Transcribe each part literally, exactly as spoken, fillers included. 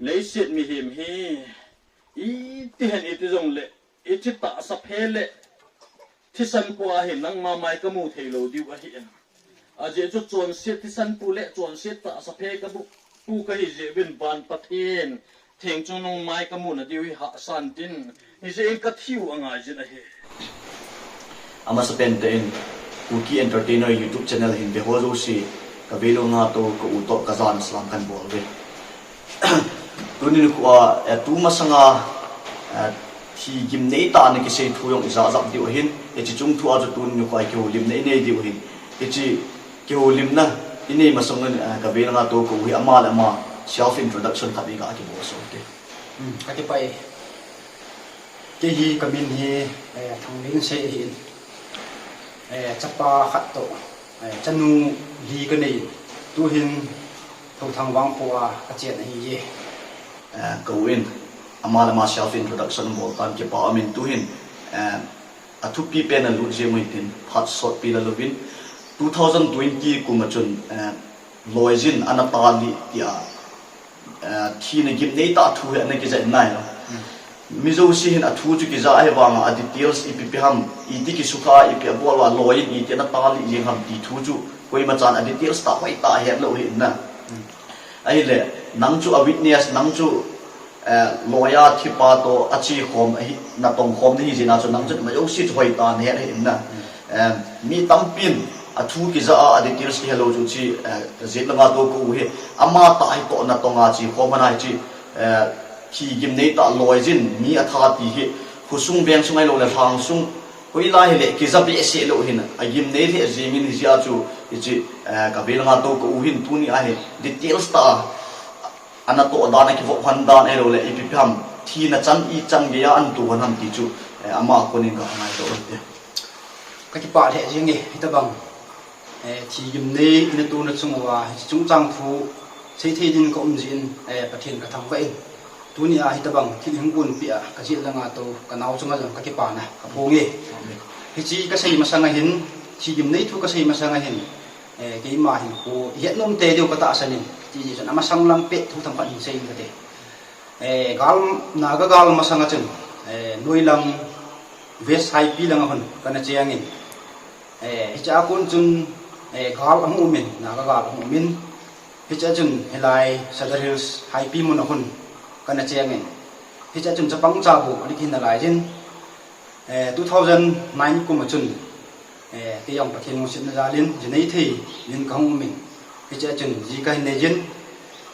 Leiset mihem hi iti hen iti jongle, ichi tahsa phe le thisan pua hi nangma mai kamu thei lou diu ahi. Ajeh chu chonset thisan pu le chonset tahsa phe kamu pu kahi jeh uvin van Pathen theng chungnung mai kamu na diu hi hahsa in tin, hijeh in kathiu angai jin ahi. Amasa pen tah in Kuki Entertainer YouTube channel hin ve ho jouse, kavei langa tou ka u toh kajana salam kahin bol uve. Tuni nikho a, eh, tu masanga, eh, thi gimnei tah a kisei thu jong ija jap diu ahin, hiche chung thu a chu tuni nikho a kihoulimna inei diu ahin. Hiche kihoulimna inei masang in, eh, kavei langa tou ka u hi ama le ama self introduction khat iga kibol soh te. Hmm, kakipah e. Kei hi kamin hi, eh, Thanglengsei ahin. Eh, chapa khat toh, eh, chanu li kanei. Tuhin Thouthang vangkho a kachen ahiye. Eh, ka u in ama le ama self introduction bol tan kipa umin tuhin, eh, athupi pen a lut jeng u hitin phat sotpi la louvin two thousand twenty kum a chun, eh, loijin ana talih tia, eh, thina gimnei tah thu hi ana kija in nai lo. Mi jouse hin athu chu kija ahi vanga a details ipi pi ham, iti kisukha, ipi abol uva, loijin iti ana talih jeng ham ti thu chu koima chan a details tah hoitah ahet lou ahi na. Ahile, nang chu a witness, nang chu, eh, loi a thipa toh ache khom ahi, natong khom nahi jeh a chu nang chu ima jouse chu hoitah nahet ahi na. Eh, mi tampin athu kija a, a details kihe lou chu hiche, eh, jet langa tou ka u hi, ama tah hi toh natong a che khom ana hiche, eh, thi gimnei tah loijin mi atha ti hi, khosung vengsung ahilou le lhangsung, hoilai hile kija behseh lou ahin, agimnei lheh jengin hijeh a chu, hiche, eh, kavei langa tou ka u hin tuni a hi details tah a, ana toh dan, akivop lhon dan ahilou le ipi pi ham, thina chan ichan geiya ana toh lhon ham ti chu, eh, ama konin ka ngai doh u te. Kakipah lheh jenge, hitabang, eh, thi gimnei ina tona chung uva, hiche chungchang thu seithei din ka um jeh in, eh, Pathen ka thangvah in. Tuni a hitabang thil hung gonpeh a, kajet langa tou, kanao chunga jong kakipana kaphong e. Hiche kasei masang a hin, thi gimnei thu kasei masang a hin, eh, keima hin kho ihet nom tei diu katahsan in, hijeh chun amasang lam pet thu themkhat hin sei in kate. Eh, gal, Naga gal masang a chun, eh, noilang West Haipi langa hung kana chengin, eh, hiche a kon chun, eh, gal ahung umin, Naga gal ahung umin, hiche a chun hilai Sadar Hills Haipi mun a hung kana chengin, hiche a chun chapang chabu ana kihin nalaijin, eh, two thousand nine kum a chun, eh, kei jong Pathen lungsetna jalin ji neithei in kahung umin, hiche a chun ji kahin neijin,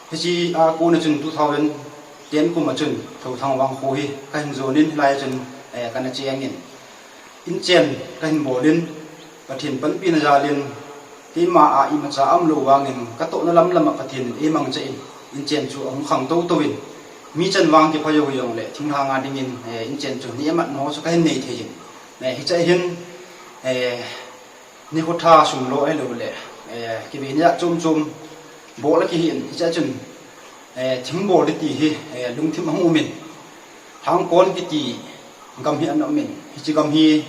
hiche a kon a chun two thousand ten kum a chun Thouthang vangkho hi kahin jonin hilai a chun, eh, kana chengin, inchen kahin bolin, Pathen panpina jalin, keima a imacha aum lou vangin katohna lamlam a Pathen in eimangcha in, inchen chu ahung khang toutouvin, mi chan vang kipha jou jongle thinglhang a dingin, eh, inchen chu neh a matna ho chu kahin neithei in, eh, hiche a hin, eh, nikho tha sum lo ahilou le, eh, kiveina chom chom bol akihin, hiche a chun, eh, thingbol ding ti hi, eh, lungthim ahung umin, Thangkon kiti gam hi ana umin, hiche gam hi,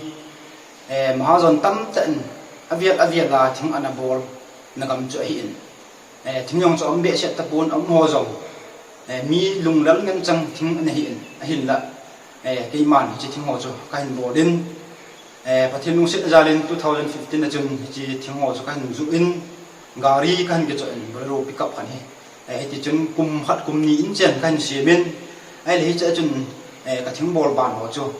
eh, mahajon tamtah in avel avel a thing ana bolna gam chu ahin, eh, thing jong chu aum behseh tapon, aum ho jong, eh, mi lunglel ngen chang thing ana hin, ahinla, eh, keiman hiche thing ho chu kahin bolin, eh, Pathen lungsetna jalin two thousand fifteen a chun hiche thing ho chu kahin juh in, gari kahin kichoh in, Bolero pickup khat hi, eh, hiti chun kum khat kum ni inchen kahin semin, ahile hiche a chun, eh, ka thingbol ban ho chu,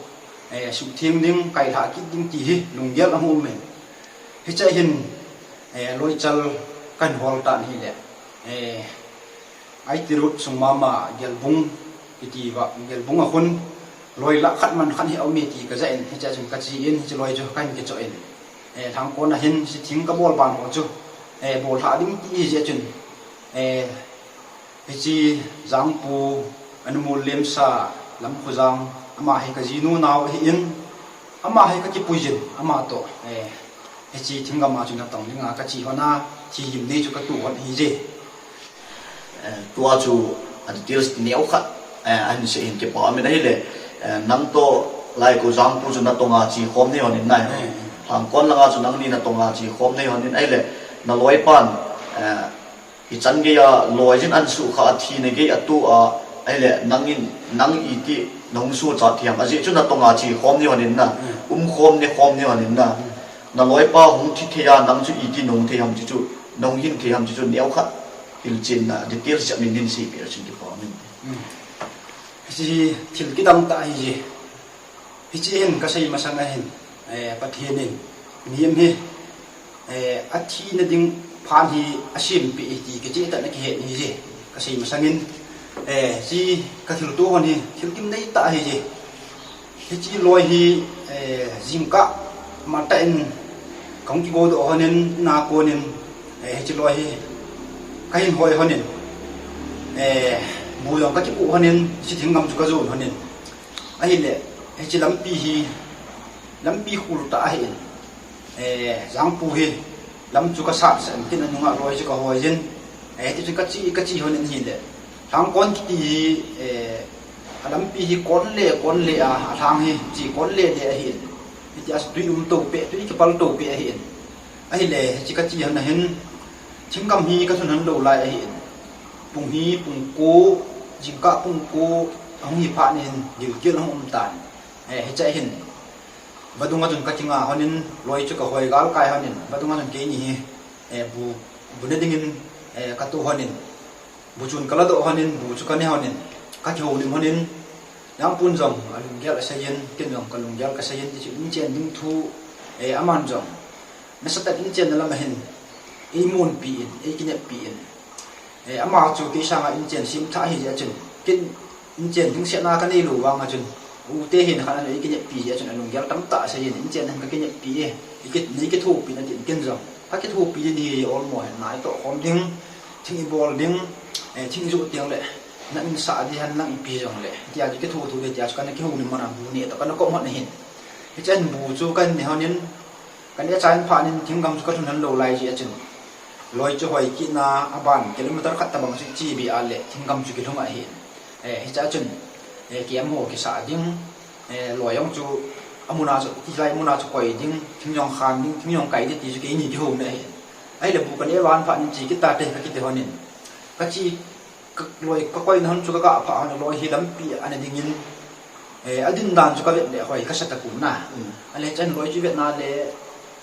eh, suhtheng ding, kailhah kit ding ti hi lunggel ahung umin, hiche a hin, eh, loichal kahin hol tan ahile, eh, I T Road sung mama Gelbung kiti uva, Gelbung a khun loi lakh khat man khat hi aume ti kaja in, hiche a chun kache in, hiche loi chu kahin kichoh in, eh, Thangkon a hin hiche thing kabol ban ho chu, eh, bollhah ding ti ahijeh chun, eh, hiche Jangpu, Anumol Lemsa, Lamkhojang, ama hi kajinu nao ahin, ama hi kakipuijin, ama toh, eh, hiche thinggam a chu natong dinga kache lhon a, thi gimnei chu kato lhon ahije. Eh, tua chu a details neo khat, eh, ahin sei hin kipa umin ahile, eh, nangtoh Laikho Jangpu chu natonga che khom nei lhonin nai. Thangkon langa chu nangni natonga che khom nei lhonin ahile, naloipan, eh, ichan geiya loijin ahin sukha a, thina gei ato a, Ahile, nangin, nang iti nahung sohcha thei ham. Ajeh chu natong a che khom ni hon in na. Um khom ni khom ni hon in na. Naloipa hung thi thei a, nang chu iti nahung thei ham ti chu, nahung hin thei ham ti chu, neokhat hilchen na, details jat min hin seipeh le chun kipa min. Hiche hi thil kidang tah ahi je. Hiche hin kasei masang a hin, eh, Pathen in mihem hi, eh, athina ding phat hi asempeh ahi ti kicheh tah in akihet ahi je. Kasei masang in, eh, hiche kathilto hon hi thil gimnei tah ahi je. Hiche loi hi, eh, jingkah matah in kahung kigodoh hon in, na kon in, eh, hiche loi hi kahin hoi hon in, eh, bu jong kakipoh hon in, hiche thinggam chu kajon hon in. Ahile, hiche lampi hi, lampi khul tah ahin, eh, Jangpu hi, lam chu kasat sah in tin anunga loi chu kahoi jin, eh, tichun kache, kache hon in ahile, Lhangkon kiti hi, eh, alampi hi kon le, kon le a, alhang hi, che kon le le ahin, hitia chu tui um to peh, tui kipal to peh ahin, ahile, hiche kache hon a hin, thinggam hi kalhun hon lou lai ahin, pung hi, pung ko, jingkah pung ko ahung hi phat in gilkel ahung um tan. Eh, hiche a hin, vadung a chun kakinga hon in, loi chu kahoi galkai hon in, vadung a chun keini hi, eh, bu, bu ne dingin, eh, kato hon in, bu chun kaladoh hon in, bu chu kane hon in, kakihoulim hon in, Jangpun jong alunggel asei in, ken jong kalunggel kasei in, tichu inchen ding thu, eh, aman jong nasatah in inchenna lam a hin eimonpi in, eikineppi in. Eh, ama chu kei sanga inchen semthah ahi jeh a chun, ken inchen ding setna kanei lou vang a chun, ute hin khat a eikineppi jeh a chun alunggel tamtah asei in, inchen hin kakineppi e, neikithopi in atin, ken jong kakithopi ding ahi, olmo hen na itoh khom ding, thing ibol ding, eh, thing ijoh teng le na insah ding hen lang ipi jong le, tia chu kitho tho le, tia chu kana kihoulim man a bu ne toh kana kom hon ahin. Hiche a hin bu chu kaneh hon in, kaneh chai in phat in thinggam chu kalhun hon lou lai jeh a chun, loi chu hoi kit na, aban kilometer khat tobang chu che be a le thinggam chu kilhung ahin. Eh, hiche a chun, eh, camp ho kisah ding, eh, loi jong chu amuna chu, hilai muna chu koi ding, thing jong khan ding, thing jong kai ding ti chu keini kihouna ahin. Ahile bu kaneh val phat in che kit tate kakiti hon in, kache, ka, loi kakoina hon chu kagah phat hon, loi hi lampi a ana dingin, eh, adin dan chu kavet le hoi kasa tapon na. Ahile hiche a hin loi chu vetna le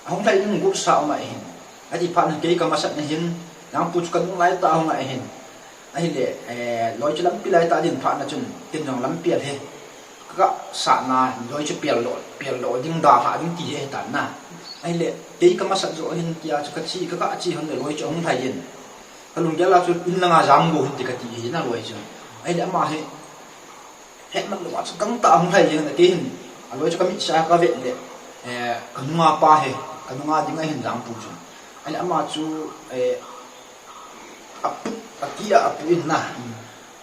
ahung lhai ding gotsa um ahin. Ati phat in kei kamasat na hin, Jangpu chu kanung lai tah ahung ahin. Ahile, eh, loi chu lampi lai tah adin phat na chun, ken jong lampi a le kagah sat na, loi chu peldoh, peldoh ding, dalhah ding ti hi ahitan na. Ahile kei kamasat joh hin tia chu kache, kagah che hon le loi chu ahung lhai in. Kalunggel a chu in langa jam go hin ti kati hi na loi chu. Ahile ama hi hetman lou a chu gangtah ahung lhai jeng in, kei hin aloi chu kamit sah a kavet le, eh, kanunga pa hi, kanunga ding ahin Jangpu chu. Ahile ama chu, eh, apu, aki a apu in na.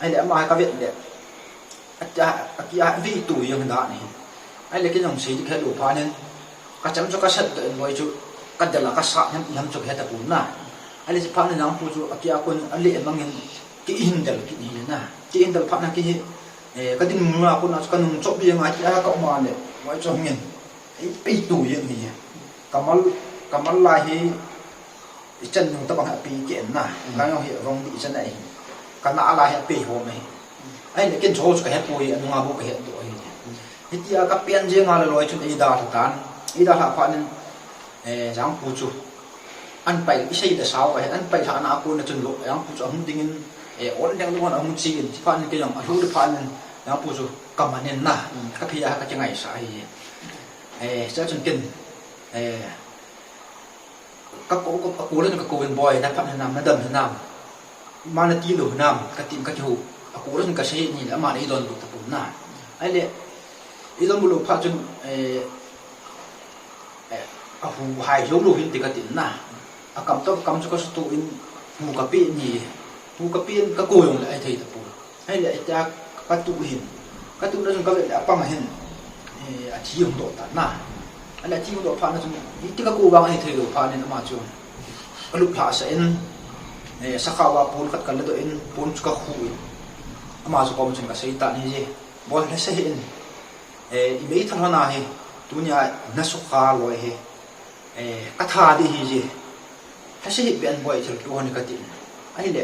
Ahile ama hi kavet le, aki a, aki a vei tu jeng dan ahi. Ahile ken jong sei ding kahet lou phat in, kacham chu kasat doh in, loi chu kadel a kasat in, iham chu kahe tapon na. Ahile hiche phat in Jangpu chu aki a kon in ale mang in, kei hin del kit ahi na. Kei hin del phat na kei hi, eh, kading muna kon a chu kanung chop jeng a, aki a kaum a le, loi chu ahung in, eipei tu jeng ahi. Kamal, kamal lai hi ichan nung tobang hi apei keh in na. Ka jong hi rong dih chan ahi. Kana a lai hi apei hom ahi. Ahile ken chu kahe poi, anunga bou kahet doh ahi. Hitia kapen jeng a le loi chun eidalha tan. Eidalhah phat in, eh, Jangpu chu an pai, isei le sao ahi, an pailhah na a kon a chun lou, Jangpu chu ahung dingin, eh, ol deng dong ahung che in, ti phat in kei jong alhu le phat in Jangpu chu kaman in na, kaphei a kakingaisah ahi. Eh, hiche a chun ken, eh, Ka ko, ka, ako le ka ko in, "Boi, na phat hinam, na dam hinam. Ma na tilou hinam," ka tin ka kihou. Ako le ka sei ni le, ama le eidonbut tapon na. Ahile, eidonbut lou phat chun, eh, eh, ahu hai jou lou hin ti ka tin na. Akam toh, akam chu ka suto in, hu ka pe ni. Hu ka pe in ka ko jong le ahithei tapon. Ahile, hitia ka tuh hin. Ka tuh na chun ka vet le apang a hin, eh, athi hung doh tan na. Ahile athi hung doh phat na chun, iti ka ko vang ahithei lou phat in ama chu ka luplhah sah in, eh, sakhao a pon khat ka ladoh in, pon chu ka khu in. Ama chu kom chun ka sei tan ahi je. Boi, lhase hih in. Eh, i meithal hon a hi, tunia na sukha loi hi. Eh, ka tha ding ahi je. Lhase hih beh in boi, thilto hon ka tin. Ahile,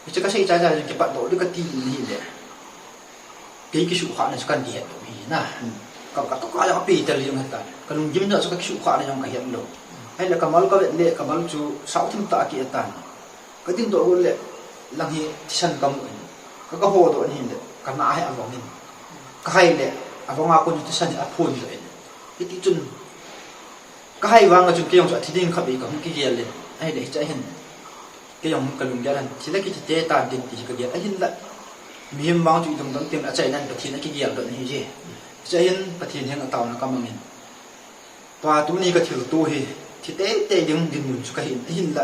hiche ka sei chai chai kipat doh ding ka tin ahile, Kei kisuhkhahna chu kan kihet lou hi na. Ka, ka toh ka jong ape tel jong ahitan. Ka lunggimna chu ka kisuhkhahna jong ka het lou. Ahile ka mal ka vet le ka mal chu sao thim tah a ki atan. Ka dingdoh got le lang hi thisan ka mu in. Ka, ka hodoh in ahile ka na hi avong in. Ka hai le avong a kon thisan hi aphun doh in. Hiti chun ka hai vang a chun kei jong chu athi ding khat vei ka hung kigel in. Ahile hiche hin kei jong ka lunggel in, thi le kithi te tan tin ti hi ka gel ahinla. Mihem vang chu i dong dong tin achaina in Pathen a kigel doh na hi je. Hiche hin Pathen henga taona ka mang in. Pa, tuni ka thilto hi, thi teitei ding dinmun chu ka hi in, ahinla.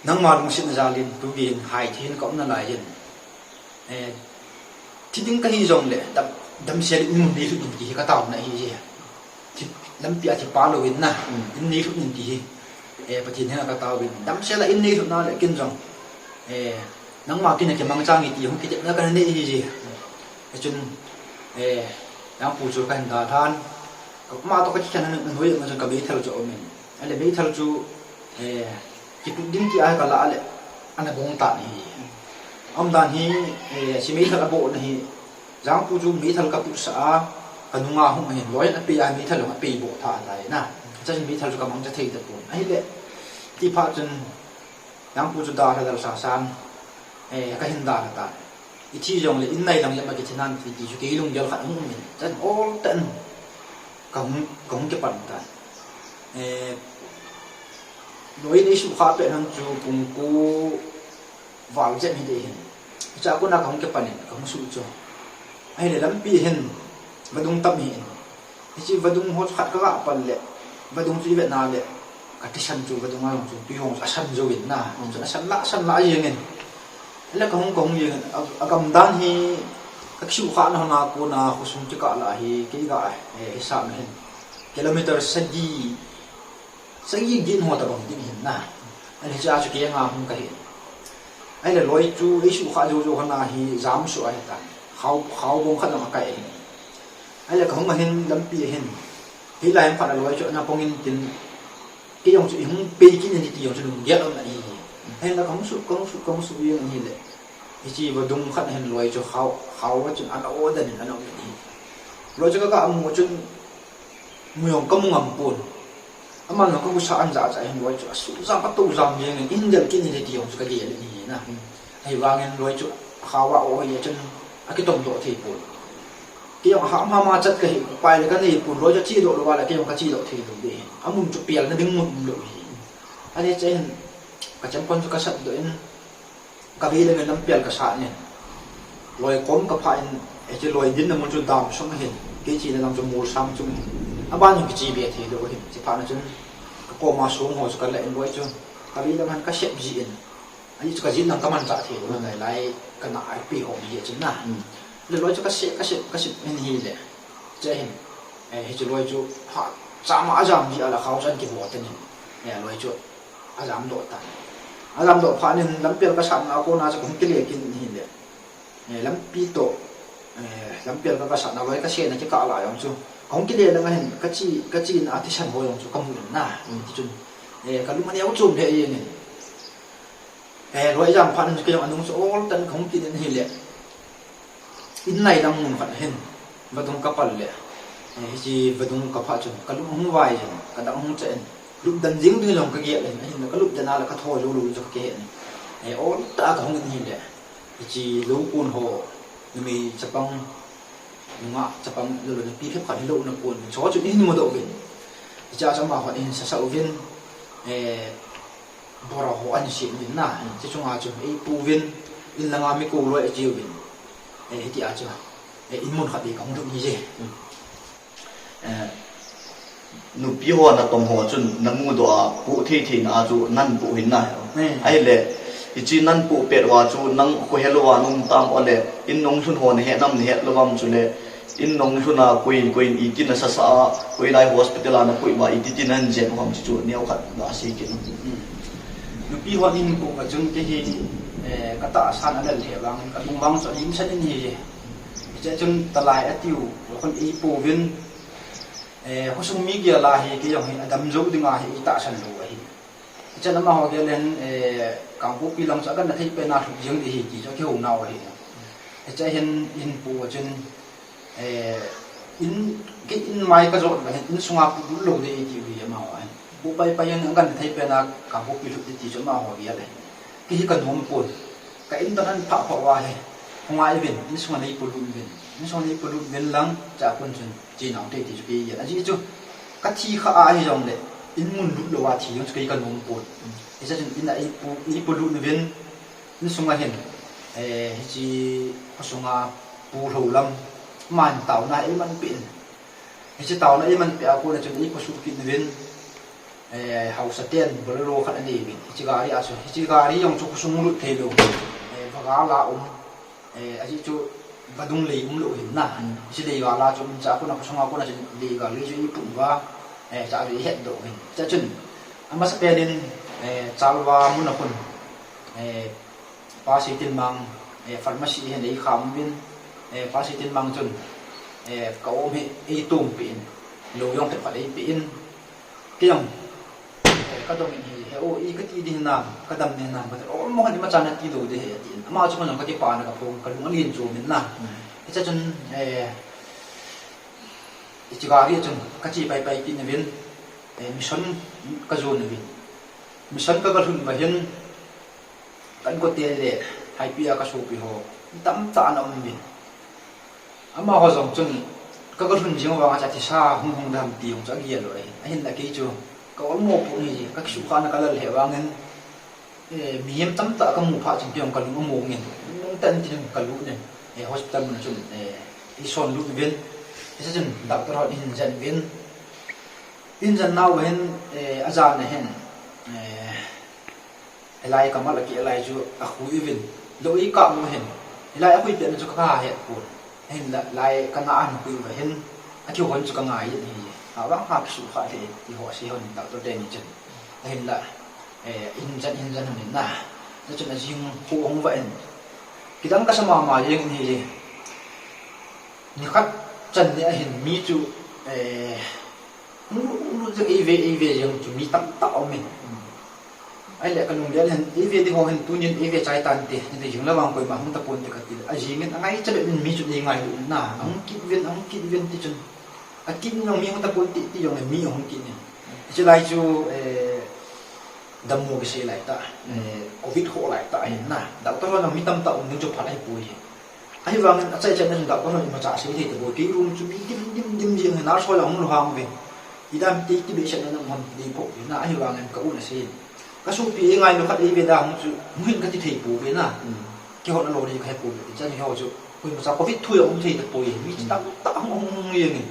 Nangma lungsetna jal in, tu gei in, hai thei in ka um nalai in. Eh, thi ding ka hi jong le, dam, damsel in mun nei lhut in ti hi ka taona hi je. Thi, lampi a thi pa lou in na, in nei lhut in ti hi. Eh, Pathen henga ka tao in, damsel a in nei lhut na le kin jong. Eh, nangma kin a kimangcha nge ti hung kitepna ka na nei hi je. Hichun, eh, Jangpu chu ka hin dalhan. Ka ma toh ka kikhen na, na noi ma jong ka meithal chu um in. Ahile meithal chu, eh, kiput ding ti a ka la le, ana bong tan hi. Umdan hi, eh, hiche meithal abohna hi, Jangpu chu meithal ka putsah a, ka nunga hung ahin, loi in ape a meithal jong apei boh tha tai na. Hiche meithal chu ka mangcha thei tapon. Ahile, ti phat chun, Jangpu chu dalha dalsa san, eh, ka hin dalha tan. I thi jong le in nai lang jep a kithi nan ti, ti chu kei lunggel khat hung um in. Chan ol tan ka hung, ka hung kipan tan. Eh, loi in eisuhkhah pet hon chu pung ko val jep hi dei hin. Hiche a kona ka hung kipan in, ka hung suh chu. Ahile lampi hin vadung tam hi in. Hiche vadung ho chu khat ka ga pan le, vadung chu i vet na le, ka thisan chu vadung a jong chu tui ho chu asan jou in na. Chu asan lah, asan lah jeng in. Ahile ka hung, ka hung jeng in, a, agam dan hi ka kisuhkhahna hon a kona khosung kikah lah hi, kei ga, eh, hisap hin kilometer sagi, sagi gin ho tabang ding hin na. Ahile hiche a chu kei nga hung ka hi. Ahile loi chu eisuhkhah jou jou hon a hi jam suh ahitan. Khao, khao bong khat jong akai ahi. Ahile ka hung ahin lampi ahin. Hilai a phat a loi chu ana pong in tin. Kei jong chu i hung pei kit in ti jong chu lunggel um na hi. Ahinla ka hung suh, ka hung suh, ka hung suh jeng ahile. Hiche vadung khat ahin loi chu khao, khao a chun ana o dan in ana um in hi. Loi chu ka ga mu chun mu jong ka mu ngam pon. Aman jong ka husa an jahcha hin loi chu asuh jam, ato jam jeng in, in del kit in ti jong chu ka gel in hi na. Ahivangin loi chu khao a o hi chun akitom doh thei pon. Kei jong ham ham a chat ka hi, pai le ka nei pon, loi chu chedoh lou a le kei jong ka chedoh thei lou ding hi. Amun chu pelna ding mun um lou hi. Ahile hiche hin ka chempon chu ka sat doh in, ka vei lang in lampi a ka sat in. Loi kom ka phah in, eh, hiche loi dinna mun chu dam sung ahin, kei chena lang chu molsang chung ahin. Aban jong kiche be thei lou ahin. Hiche phat na chun ka kom a song ho chu ka la in loi chu ka vei lang hin ka sep ji in. Ahi chu ka jin lang ka manchah thei lou, ngai lai ka na ai pi ho hi chun na. Le loi chu ka sep, ka sep, ka sep in hile. Hiche hin, eh, hiche loi chu ha, chama ajam ji a la khao chan kibo ten in. Eh, loi chu ajam doh tan. Ajam doh phat in lampi a ka sat na a kona chu ka hung kile kit in hile. Eh, lampi toh, eh, lampi a ka, ka sat na loi ka sena kikah lah jong chu. Ka hung kile lang ahin, ka che, ka chena a thisan ho jong chu ka mu in na. Ti chun, eh, ka lung aneo chom le jeng in. Eh, loi jam phat in chu kei jong anung chu ol tan ka hung kit in hile. In nai lang mun khat hin, vadung ka pal le. Eh, hiche vadung ka phah chun, ka lung ahung vai jeng, ka dang hung cha in. Lupdan jing ding jong ka gel in, ahinla ka lupdan a le ka tho jou lou chu ka kihe in. Eh, ol tah a ka hung in hile. Hiche jou kon ho, numei chapang, nungah chapang, lou lou nupi khat khat hilou na kon, chu chu in mudoh uvin. Hiche a chu amaho in sasa uvin, eh, bora ho ahin sem uvin na. Hiche chunga chu eipouvin, in langa mi ko loi ache uvin. Eh, hiti a chu, eh, in mun khat vei ka hung lhung hi je. Eh, nupi ho natong ho chun na mudoh a, poh thei thei na a chu nan poh hin na. Ahile, hiche nan poh pet uva chu nang khohel uva na um tam ole, in nung lhun ho na het nam na het lou vam chule, in nung lhun a koi, koi in iti na sasa a, koi lai hospital a na pui uva iti ti nan jen u ham chu neo khat ga sei kit in. Nupi hon in poh uva chun kei hi, eh, ka tahsan a lel he vang, ka lung vang chu alim san in hi je. Hiche chun talai atiu, khun eipouvin, eh, khosung mi gel a hi, kei jong hi, adam jou ding a hi, eitahsan lou ahi. Hiche lama ho gel in, eh, Kangpokpi lang chu agan na thei pen a lhut jeng ding hi, ti chu akihou nau ahi. Hiche hin, hin pu a chun, eh, in, kei in mai ka jot le hin, insunga pu lou ding ti u hi amaho ahin. Pu pai pai in agan thei pen a ka pu pi lut ti chu amaho hi ale. Kei hi ka nom pon. Ka in tan an pha pha uva hi. Hung a ivin, insunga nei pu lut vin. Insunga nei pu lut vin lang, cha kun chun, chi nau te ti chu kei hi. Ajeh chu, ka thi kha a hi jong le, in mun lut lou a thi jong chu kei ka nom pon. Hiche chun, in a ei pu, nei pu lut vin, Insunga hin, eh, hiche khosunga pu lhou lam, aman taona eiman peh in. Hiche taona eiman peh a kona chun ei khosuh kit uvin, eh, haosa ten Bolero khat anei uvin. Hiche gari a chu, hiche gari jong chu khosung lut thei lou. Eh, va gal a um, eh, ajeh chu vadung lei um lou hin na. Hmm. Hiche lei gal a chu um cha kona khosunga kona chun lei gal lei chu ei pun uva, eh, cha chu ei het doh uvin. Cha chun, amasa pen in, eh, Chalwa mun a khun, eh, Pa Seitinmang, eh, pharmacy hin ei kham uvin, eh, Pa Seitinmang chun, eh, ka um hi ei tum peh in, lou jong themkhat ei peh in, kei jong, eh, ka dong in hi, he o, i ka ti ding hinam, ka dam ding hinam, ka ti, o, mo khat imacha nati lou ding ahi, atin. Ama chu ka jong ka kipana ka phong, ka lung alen chom in na. Hmm. Hiche chun, eh, hiche gari a chun ka che pai pai kit uvin, eh, mission ka jon uvin. Mission ka, ka lhun uva hin, Ka inkote le, Haipi a ka sopi ho, mi tamtah ana um uvin. Amaho jong chun, ka, ka lhun jing vang a cha thisa hung hung dam ti jong chu agel lou ahi. Ahinla kei chu, ka ol mo pu hi, ka kisuhkhahna ka lal he vangin, eh, mihem tamtah ka mu phat chun kei jong ka lung among in, lungtah in tin ka lut in, eh, hospital mun a chun, eh, ei son lut uvin, hiche chun doctor hon eihin jen uvin, eihin jen nau hin, eh, ajan a hin, eh, Hilai kamal a keh lai chu akhui uvin. Lou ei kap u hin. Hilai akhui pet na chu ka, ka het pon. Ahinla, lai ka na a hin khui uva hin. Akihon chu ka ngai in ahi. Avang ha kisuhkhah thei in. Eiho sei hon doctor teni chun. Ahinla, eh, eihin jen, eihin jen hon in na. Hichun ajing khu hung va in. Kidang kasa mama jeng in ahi. Nikhat chan ni a hin mi chu, eh, Hung lut, hung lut jeng eive, eive jeng chu mi tamtah aum in. Ahile ka lunggel hin, eive ding ho hin tunin eive chai tante, hiti jing le vang koima hung tapon te kati le. Ajing in, angaicha bep in mi chu nei ngailu in na, ahung kit uvin, ahung kit uvin ti chun. Akit in jong mi hung tapon ti, ti jong le mi ahung kit in. Hiche lai chu, eh, dammo kisei lai tah, eh, covid ho lai tah ahin na. Doctor hon jong mi tamtah um ding chu phat ahipoi. Ahivangin achai chai na chun doctor hon imacha sei thei tapoi. Kei room chu mi dim, dim, dim jeng in nurse ho jong hung lhung uve. Idam ti, ti behseh na um ham ti dei poi na, ahivangin ka un asei in. Ka sopi ei ngailu khat eive da hung chu, hung hin kati thei pouve na. Hmm. Kei hon alou ding kahe pouve. Chan hi ho chu, koimacha covid thu jong um thei tapoi. Mi chu tamtah hung, hung, hung jeng in.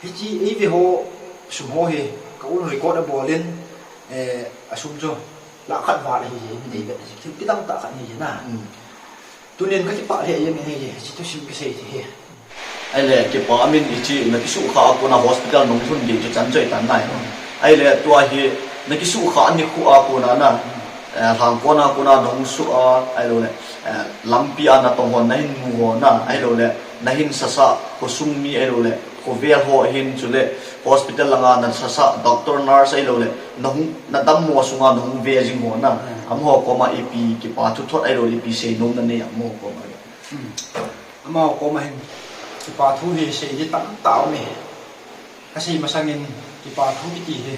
Hiche eive ho, sum ho hi, ka un record abol in, eh, asum chu, lakh khat val ahi jeng in, eive, thil kidang tah khat ahi jeng na. Hmm. Tunin ka kipah lheh jeng in ahi, hiche thusim kisei thei hi. Ahile, kipah min hiche, na kisukha a kona hospital nahung lhun gei chu chan choi tan nai. Ahile, tua hi, na kisukha nikho a kona na, eh, lhangkon a kona nahung suh a, ahilou le, eh, lampi a natong ho, nahin mu ho na, ahilou le, nahin sasa, khosung mi ahilou le, khovel ho hin chule, hospital langa nasasa, doctor, nurse ahilou le, nahung, nadammo sunga nahung ve jing ho na. Hmm. Amaho koma ipi kipa thu thot ahilou le ipi seinom nanei amaho koma. Hmm. Amaho koma hin kipa thu hi sei ding tamtah aume. Kasei masangin kipa thu kiti hi.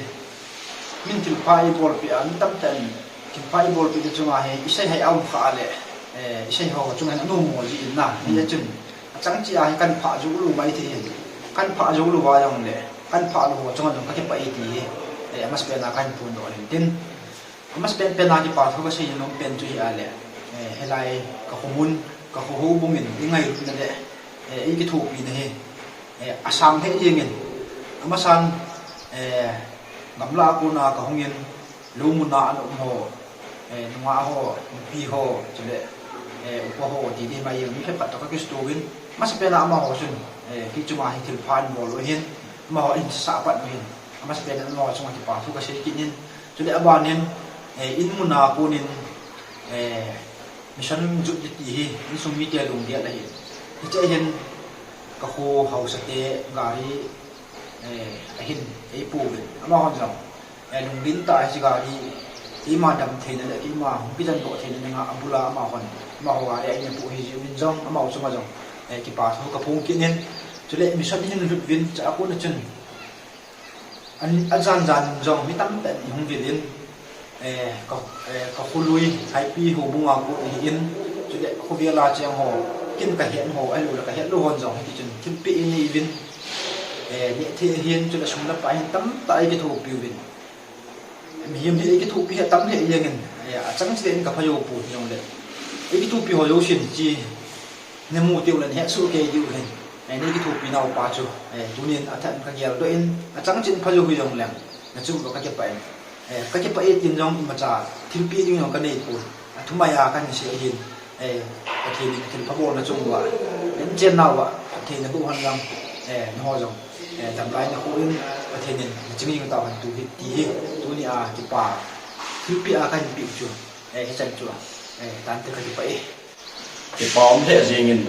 Min thilpha eibolpeh a, mi tamtah in thilpha eibolpeh te chunga hi, isei hai aum kha le, eh, isei ho chunga hin anom mo ji in na. Hmm. Hijeh chun, Achang cheh a hi kahin phah jou lou mai thei hin. Kahin phah jou lou va jong le, kahin phah lou ho chunga jong kakipah e ti hi, eh, amasapen a kahin phondoh in tin. Amasapen pen a kipa thu kasei nom pen chu hi a le, eh, hilai ka khomun, ka kho houbung in, eingailutna le, eh, eikithopina hi, eh, asang lheh jeng in. Amasan, eh, gamla a kona kahung in, Lou mun a ana um ho, eh, nungah ho, nupi ho, chule, eh, upa ho, ti ding mai jeng, mi phabep khat toh kakisuto uvin, amasapen a amaho chun, eh, kei chunga hi thilpha ahin bol u ahin, amaho ahin sasah pat u ahin, amasapen a amaho chunga kipa thu kasei kit in, chule aban in, eh, in mun a kon in, eh, mission jot ding ti hi, insung mite lunggel ahi. Hiche hin, ka kho haosa te, gari, eh, ahin, eipu uvin, amahon jong, Eh, lungdin tah a hiche gari, Keima dam theina le keima hung kijandoh theina dinga abula amahon, amaho a le aina pu hi jiuvin jong, amaho chunga jong, eh, kipa thu kaphong kit in, chule mission hin lut uvin, chua kona chun, an, ajan jan in jong mi tamtah in ihung vil in, eh, ka, eh, ka kholui, Haipi houbung a kon ahin, chule khovel a cheng ho, kin kahet ho, ahilouleh kahet lou hon jong, hiti chun, thilpeh inei uvin, eh, neh thei ahin, chule sum le pai hin tamtah eikithopi uvin. Mihem hi eikithopi hi atam lheh jengin, eh, achang cheh in kapha jou poi hijongle, eikithopi ho jousen hiche namu teu le nahet soh kei diu ahin, eh, neikithopi nau pa chu, eh, tunin athah in kageldoh in, achang cheh in pha jou hijongleng, nachung uva kakipah in, eh, kakipah e tin jong imacha thilpeh ding jong kanei poi, athumai a kahin sei ahin. Eh, Pathen in thilpha bolna chung uva, inchen nauva, Pathen in aboh hen lang, eh, nangho jong, eh, damlai nakhoh in, Pathen in naching jing tauhen tu hi, ti hi, tunia kipa, thilpeh a kahin peh chu, eh, hichan chu, eh, tante kakipah e. Kipa um lheh jengin,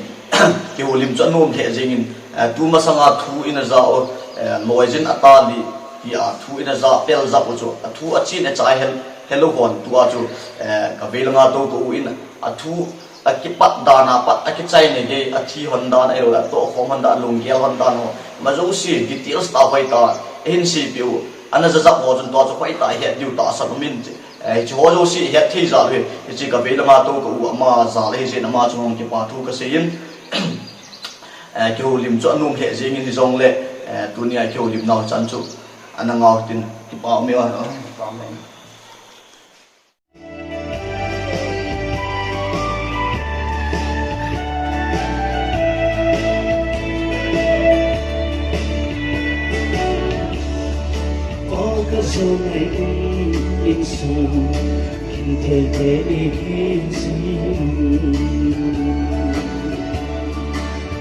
kihoulim chu anom lheh jengin, eh, tumasanga thu ina ja u, eh, loijin atali, tia thu ina ja, pel ja u chu, athu achen achai hel, helou hon tua chu, eh, kavei langa tou tou in, athu akipat dan a pat, akichaina gei, athi hon dan, ahilouleh atohkhom hon dan, lunggel hon dan ho, ima jouse details tah hoitah a ahin seipeh u, ana jajap ho chun tua chu hoitah a ihet diu tahsan umin, eh, hiche ho jouse ihet thei jal u hi, hiche kavei langa tou tou u ama jal ahi jeh in ama chunga kipa thu kasei in, eh, kihoulim chu anom lheh jengin hijongle, eh, tunia kihoulim nau chan chu ana ngau tin, kipa um e.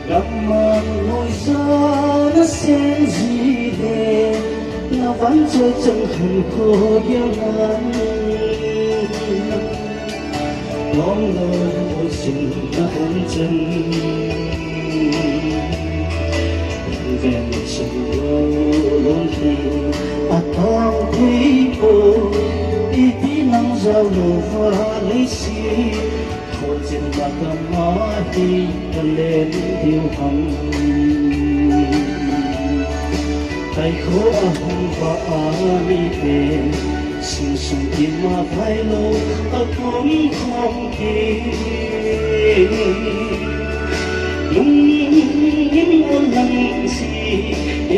Gamang noija nasen ji le, navangchoi chang khan kho gel ngan. Nong lo sin na hon chan. Ven sin lo lon hi atang thei po, ipi nang jao lou va lei si. Khochin matama hi kalen diu ham. Taikho ahung va a mite, sing sung kima thailou akum khom ki. Lungin alang si,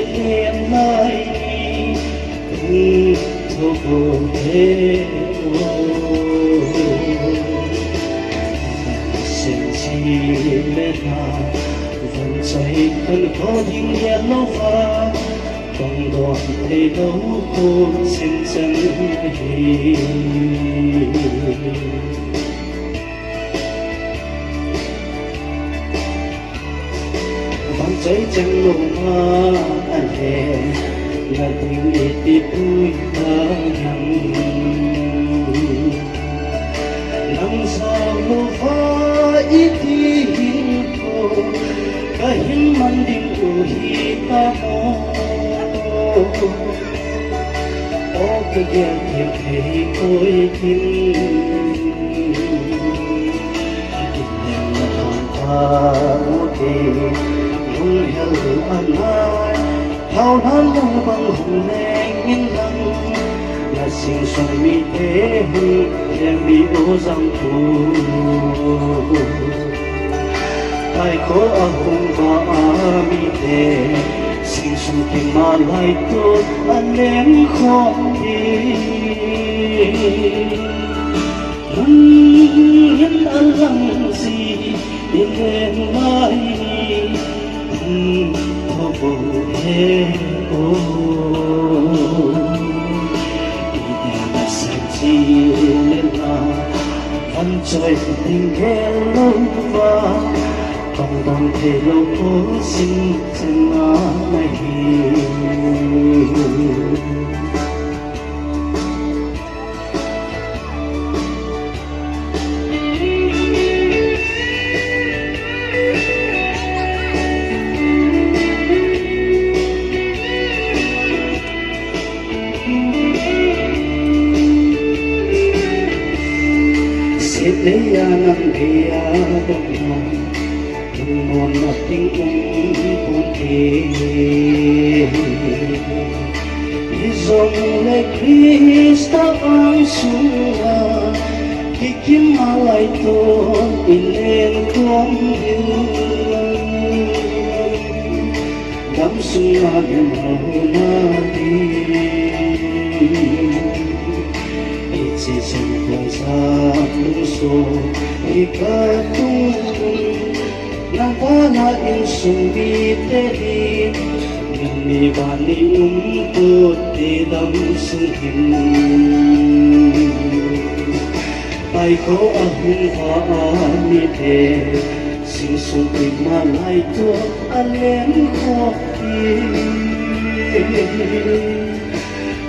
ilen lai ni. Vangchoi chang lou ma ale, nading iti pui ta ham. Nang jao lou va iti hin po, kahin man ding u hi ta mo. O kagel thei thei koi kin. Kin leng na thang tha u te, lung hel angai. Thao nan lung bang hung leng in lang, na sing sung mite hung leng bi u jang tu. Taikho ahung va a mite, sing sung kima lai tu, aleng khom ki. Lungin alang si, ilen lai ni, hmm, tho bo he o. Ina na sang si le na, van choi ding gel lou va. Tong tong thei lou pu sin chen na na hi. Ding um pon te. Hijongle Christa angsunga kikim a laiton inen khom diu. Damsunga min houna ding. Hiche jong kong sa lungso hi katung. Nangma insung mite hi, min mi vani um pon te damsung hin. Taikho ahung vah a mite, singsung ima laiton alen khom hi.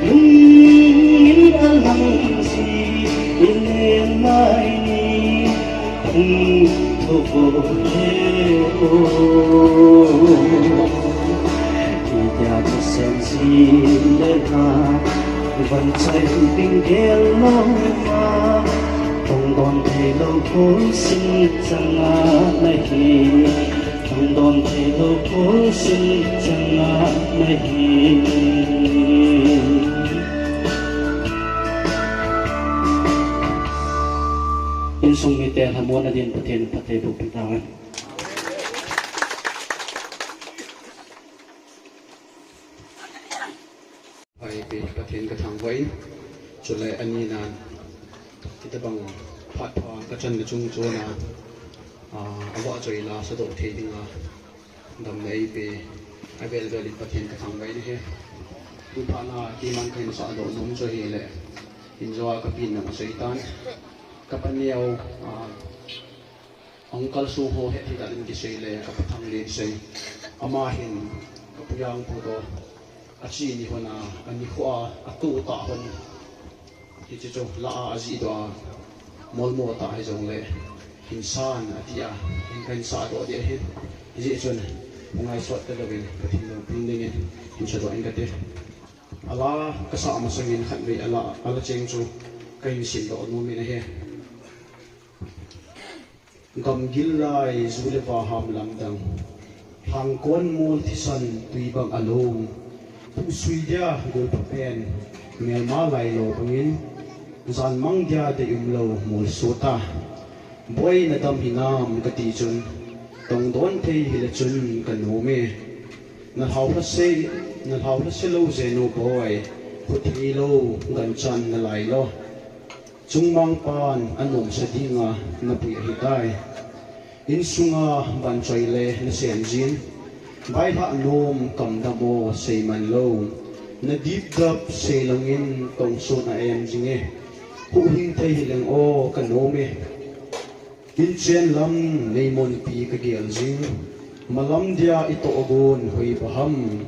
Lungin alang ji, inen mai ni, hung tho vo le o. Idia kisem ji le na, van chai ding gel lou ma, tong don thei lou khol sin changa nahi. Tong don thei lou khol sin changa nahi. Insung mite lhamon a din Pathen in phatthei boh peh tahen. Hai, Pathen ka thangvah in, chule ani nan, hitabang phat pha ka channa chung chon a, a, avahchoi la sadoh thei dinga damna eipeh, avel vel in Pathen ka thangvah in ahi. Tuphat na keiman kahin sahdoh nom chu ahile, injo a ka pi in asei tan, ka paneo, a, Uncle Sung ho het hi dan in kisei le ka Pa Thanglen sei. Ama hin ka pu Jangpu toh ache ni hon a, anikho a, atu tah hon. Hiche chu la a ajih doh a, molmo tah hijongle hin san ati a, hin kahin sahdoh ding ahin. Hijeh chun, ngaisot talou in, Pathen loupina dingin, hin sadoh in kate. Ala kasah masangin khatvei ala, ala cheng chu kahin simdoh nom in ahi. Gamgil lai ju le vaham lamdang, lhangkon mol thisan tui bang alou, puhsui dia golpha pen, melma lailo bangin, janmang dia deium lou molso ta. Boi nadam hinam kati chun, tongdon thei hile chun kanom e. Nalhau lhase, nalhau lhase lou jenu boi, khut hilou, ganchan nalailo. Chungmang pan anomsa dinga napui ahitai. Insunga vanchoi le nasen jin, vaihah nom kamdam o seiman lou. Nadipdap seilangin tongsun a em jing e. Huhhing thei hileng o kanom e. Inchen lam neimonpi kagel jing. Malam dia itoh gon hoi paham.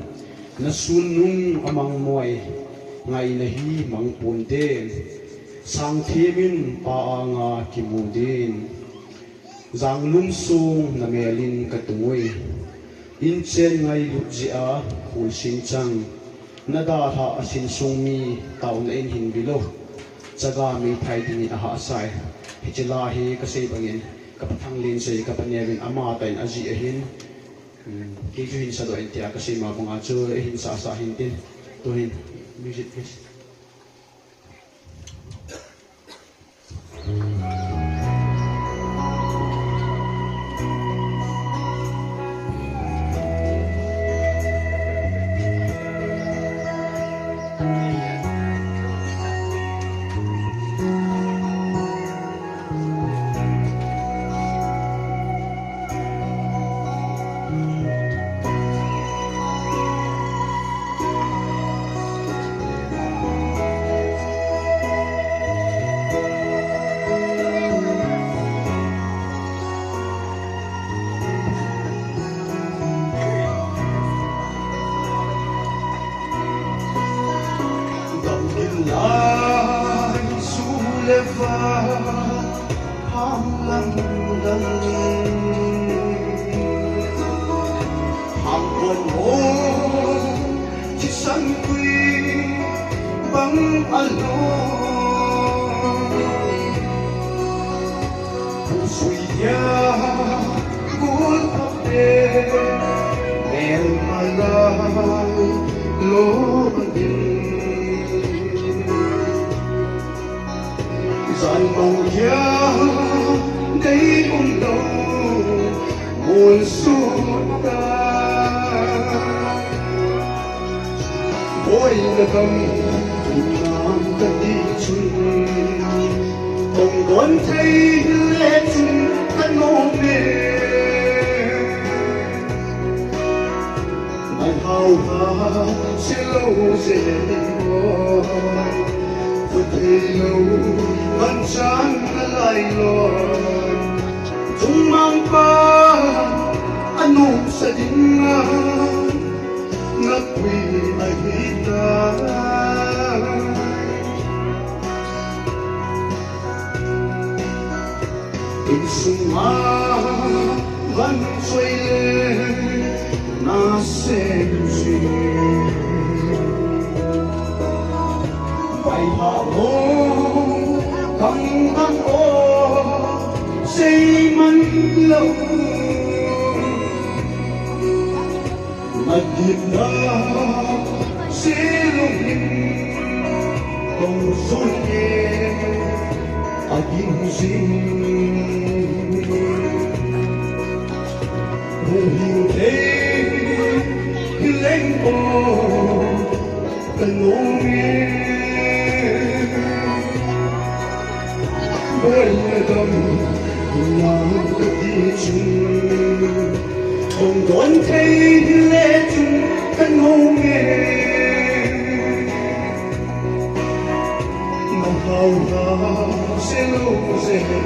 Nasun nung amangmoi ngaina hi mangponte. Sangthemin pa anga kimu din. Janglum sung namelin katung ui. Inchen ngailut jeh a hulsin chang. Nadalhah a sinsung mi taona in hin vil o. Chaga meithai dingin ahahsa e. Hiche la hi kasei bangin, ka Pa Thanglen sei, ka paneo in amatah in ajih ahin. Kei chu hin sadoh in tia kasei ma banga chu hin sahsah hintin. Tuhin, music please. Ol suta, boina dam, inam kati chun, kong don thei le chun kanom e. Nalhau ha silou se ho, pu thei lou, man chan nalai lou. Chungmang pa anung sa ding a, napui ahi ta. Insung a van choi le na sem si. Vai ha lo, kang kang o, sei man lo. Madipna, silungin, kong sun e, agin sin. Muhing thei, hileng o, kanom e. Boina dam, inam kati chun, kong don thei le chun kanom e. Nalhau ha silou se ho,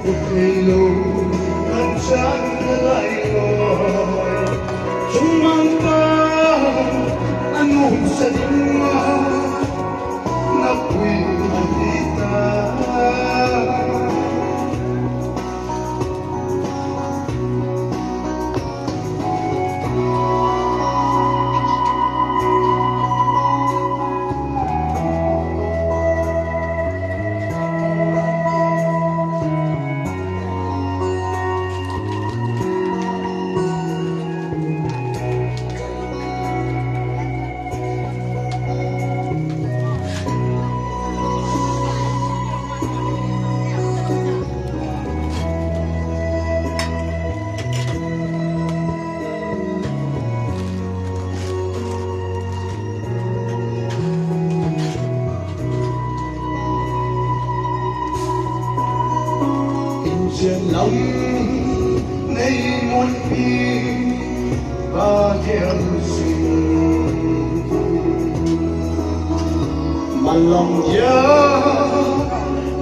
pu thei lou, man chan nalai lou. Chungmang pa anung sa ding a, napui ahi ta. Inchen lam nei mun pi ba gel sin. Malam ya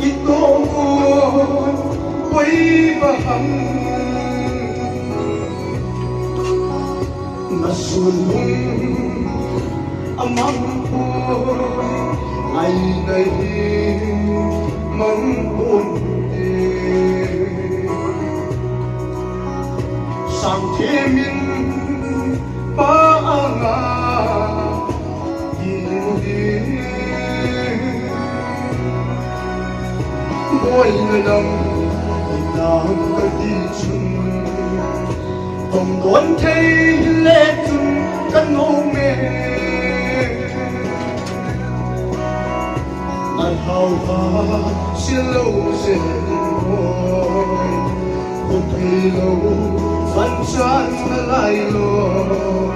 ito ko koi bahang. Nasulung amang ko, ngai ngai mang ko te. Sang themin pa anga, boina dam, inam kati chun, kong don thei le chun kanom e. Nalhau ha silou se ho, pu thei lou, man chan nalai lou.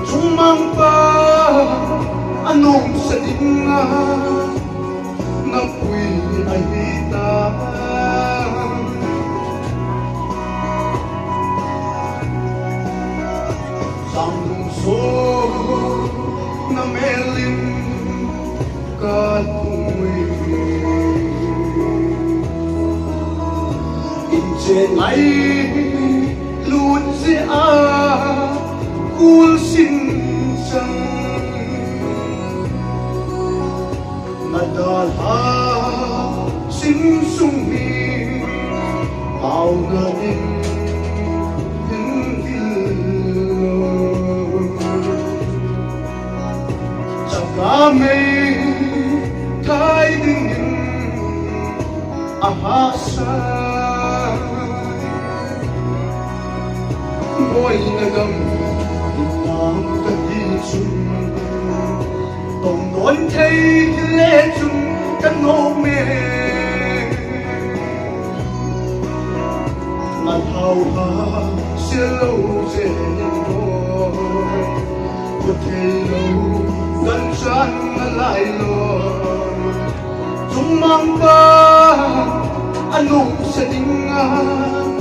Chungmang pa anung sa ding a, napui ahi ta. Sang lung so na melin katui. Inchen ngai lut se a kul sin sang. Nadalha sim sung hi pau na ding hin vil lo. Chaka mei thai ding in a hahsa. Boina gam inam kati chun, tong don thei le chun kanom e. Silo se ni lo, ko thei lo, kan chan na lai lo. Tumang pa, anu se ding a.